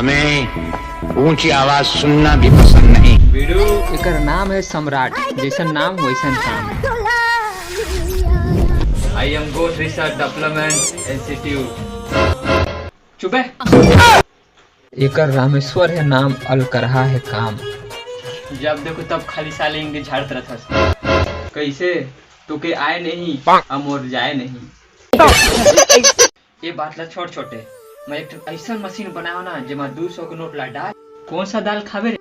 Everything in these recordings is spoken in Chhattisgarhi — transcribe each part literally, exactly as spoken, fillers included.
मैं ऊंची आवाज सुनना भी पसंद नहीं। एकर नाम है सम्राट, जैसन नाम वैसन काम। I am Goat Research Development Institute। चुप है। एकर रामेश्वर है नाम, अलकरहा है काम। जब देखो तब खाली साले इंगे झाड़त रहत हस। कैसे? तोके आए नहीं, अउ मोर जाए नहीं। ये बात ला छोड़ छोटे, मैं एक ठन ऐसन मशीन बनाओ ना, जेमा दू सौ के नोट ला डाल। कौन सा दाल खावे रे?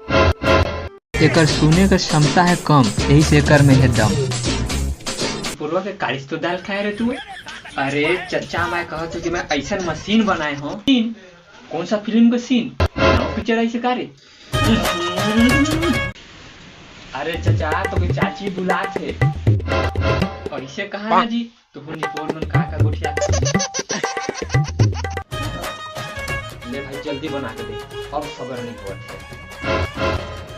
एकर सुने के क्षमता है कम, यही से एकर में है दम। पूर्वा के कालिस तो दाल खाए रे तू। अरे चचा, मैं कहत हूँ कि मैं ऐसन मशीन बनाए हूँ। सीन? कौन सा फिल्म का सीन? नवा पिक्चर ऐसे का रे? अरे चचा, तो कोई चाची बुलात है। ऐसे कहा ना जी, तो निपोर मन का का गोठिया। ले भाई, जल्दी बना के दे, अब सबर नहीं होत है।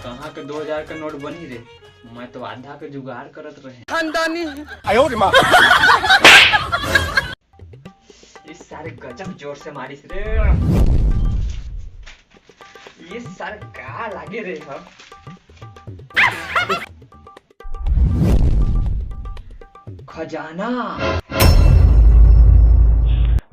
कहाँ के दो हजार का नोट बनी रे, मैं तो आधा के जुगाड़ करत रहे। खानदानी। आयो रे माँ। ये सारे गजब जोर से मारिस रे। ये सारे का लागे रे ह? खजाना।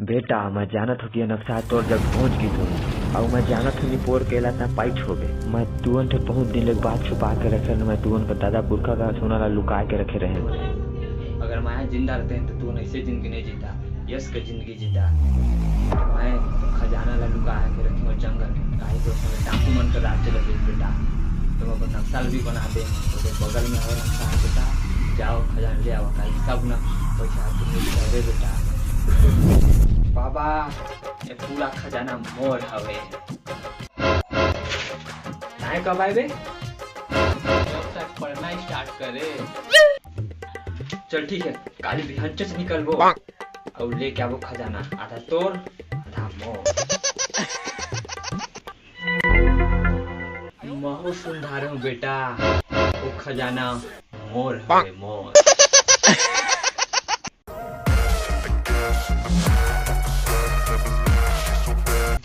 बेटा, मैं जानत हूँ कि ये नक्शा तोर जग पहुँच गिस होही, अउ मैं जानत हूँ निपोर के ला तैं पाइच होबे। मैं तुअन ठे बहुत दिन ले बात छुपा के रखे रहें, मैं तुअन के दादा पुरखा का सोना ला लुका के रखे रहें। अगर मैं जिंदा रहते हैं तो तुअन ऐसे जिंदगी नहीं जीता, यश के जिंदगी जीता। मैं खजाना ला लुका के रखे हूँ जंगल में, काहे तो उसमें डाकू मन का राज चलत है बेटा। तो अपन नक्शा भी बना दे, तो बगल में और नक्शा है बेटा, जाओ खजाना ले आओ, काहे सब ना पैसा तुम लोग रे बेटा। बाबा, ये पूरा खजाना मोर हवे। ताए कब आए बे? जब तक पढ़ना स्टार्ट करे। चल ठीक है, काली बिहान से निकलबो। अउ लेके आबो खजाना, आधा तोर, आधा मोर। महू सुन धारे हूँ बेटा, वो खजाना मोर हवे, मोर।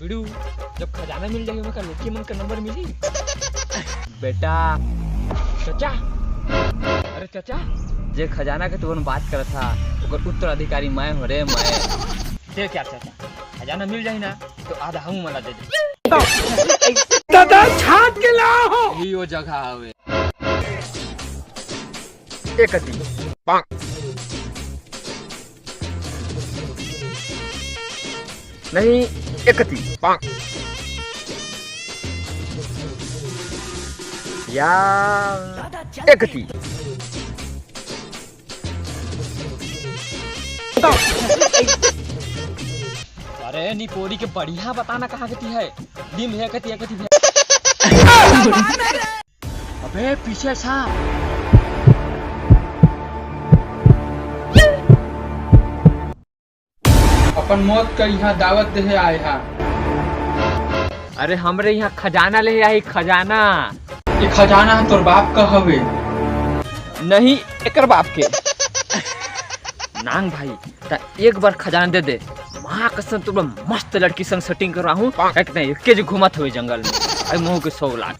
बिड़ू, जब खजाना मिल जाही, ओमा का लड़की मन का नंबर मिली? बेटा, चचा, अरे चचा, जे खजाना के तुमन बात करत हा, ओकर उत्तराधिकारी मैं हो रे, मैं। देख यार चचा, खजाना मिल जाही ना, तो आधा हमू मन ला दे दे। दादा, छाट के लाओ। यही वो जगह हवे। एकती। नहीं, एकती। या एकती। अरे निपोरी के बढ़िया बताना कहाँ कती है, दिम है कती है कती है। अबे पीछे सा। अपन मौत का यहाँ दावत देहे आए हा। अरे हमरे यहाँ खजाना ले आई, खजाना। ये खजाना है तोर बाप का हवे। नहीं, एकर बाप के। नांग भाई, त एक बार खजाना दे दे, माँ कसम तोर मस्त लड़की संग सेटिंग करवाहूँ, काहे कि नहीं, एके जो घूमत हुए जंगल में, अरे मोह के सौ लाख।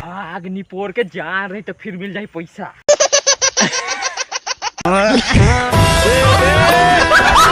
आग निपोर के जान रही तो फिर मिल जाए पैसा।